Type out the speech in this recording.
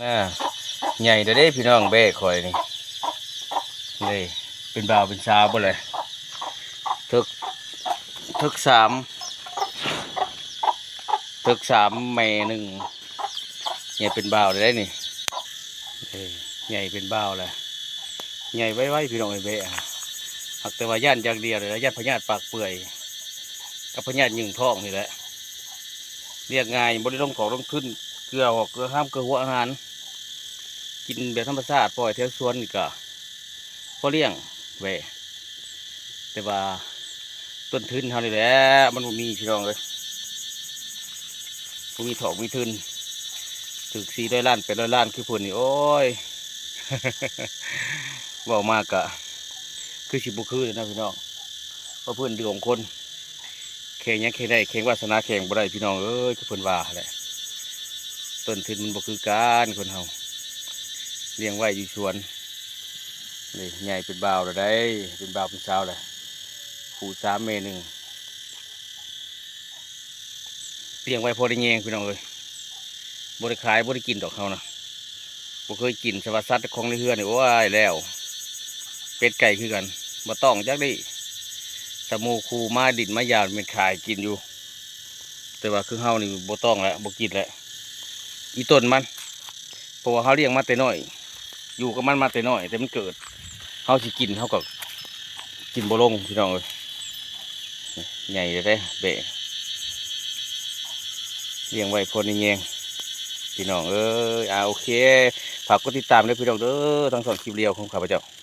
ອ່າ ໃຫຍ່ແລ້ວເດ້ພີ່ນ້ອງ ແບ້ຂ້ອຍນີ້ ນີ້ ເປັນບ່າວເປັນສາວບໍ່ແຫຼະ ເຖິກ ເຖິກສາມ ເຖິກສາມແມ່ໜຶ່ງ ໃຫຍ່ເປັນບ່າວແລ້ວເດ້ນີ້ ເອີ ໃຫຍ່ເປັນບ່າວແລ້ວ ໃຫຍ່ໄວໆ ພີ່ນ້ອງເອີຍ ແບ້ ຫາກແຕ່ວ່າຢ້ານຢ່າງດຽວເລີຍ ຢ້ານພະຍາດປາກເປື່ອຍ ກັບພະຍາດຫຍຸ້ງທ້ອງນີ້ແຫຼະ ລຽກງ່າຍ ບໍ່ໄດ້ລົງຂອງລົງທຶນ ເກືອຫອກເກືອຫ້າມເກືອຫົວອາຫານ ກິນແບບທຳມະຊາດ ປ່ອຍແຖວສວນນີ້ກະພໍລ້ຽງແຫວະ ແຕ່ວ່າຕົ້ນທຶນເຮົານີ້ແຫຼະ ມັນບໍ່ມີພີ່ນ້ອງເອີຍ ບໍ່ມີຖອກມີທຶນ ຖືກສີ່ຮ້ອຍລ້ານ ແປດຮ້ອຍລ້ານ ຄືເພິ່ນນີ້ ໂອ້ຍ ເວົ້າມາກະຄືຊິບໍ່ຄືເນາະພີ່ນ້ອງ ເພາະພື້ນດວງຄົນ ແຂ່ງຫຍັງແຂ່ງໄດ້ ແຂ່ງວາສະໜາແຂ່ງບໍ່ໄດ້ພີ່ນ້ອງເອີຍ ຄືເພິ່ນວ່າຫັ້ນແຫຼະ ຕົ້ນທຶນມັນບໍ່ຄືກັນ ຄົນເຮົາ ລ້ຽງໄວ້ຢູ່ສວນ ນີ້ໃຫຍ່ເປັນບ່າວແລ້ວໃດ໋ ເປັນບ່າວເປັນສາວແລ້ວ ຜູ້ສາມແມ່ໜຶ່ງ ລ້ຽງໄວ້ພໍໄດ້ແຍງພີ່ນ້ອງເອີຍ ບໍ່ໄດ້ຂາຍ ບໍ່ໄດ້ກິນດອກເຮົານະ ບໍ່ເຄີຍກິນ ສະວ່າສັດຂອງໃນເຮືອນນີ້ ໂອ້ຍ ແລ້ວ ເປັດໄກ່ຄືກັນ ບໍ່ຕ້ອງຈັກດີ້ ສະໝູ່ຄູ່ມາດິ້ນມາຢາມແມ່ນຂາຍກິນຢູ່ ແຕ່ວ່າຄືເຮົານີ້ບໍ່ຕ້ອງແລ້ວ ບໍ່ກິນແລ້ວ ອີຕົນມັນ ເພາະວ່າເຮົາລ້ຽງມາແຕ່ນ້ອຍ ຢູ່ກັບມັນມາແຕ່ນ້ອຍ ແຕ່ມັນເກີດ ເຮົາຊິກິນ ເຮົາກໍກິນບໍ່ລົງພີ່ນ້ອງເອີຍ ໃຫຍ່ແລ້ວເດ້ ແບ້ ລ້ຽງໄວ້ພໍໄດ້ແຍງ ພີ່ນ້ອງເອີຍ ອ່າ ໂອເຄ ຝາກກົດຕິດຕາມເດີພີ່ນ້ອງເດີ ທາງຊ່ອງຄລິບລຽວຂອງຂ້າພະເຈົ້າ.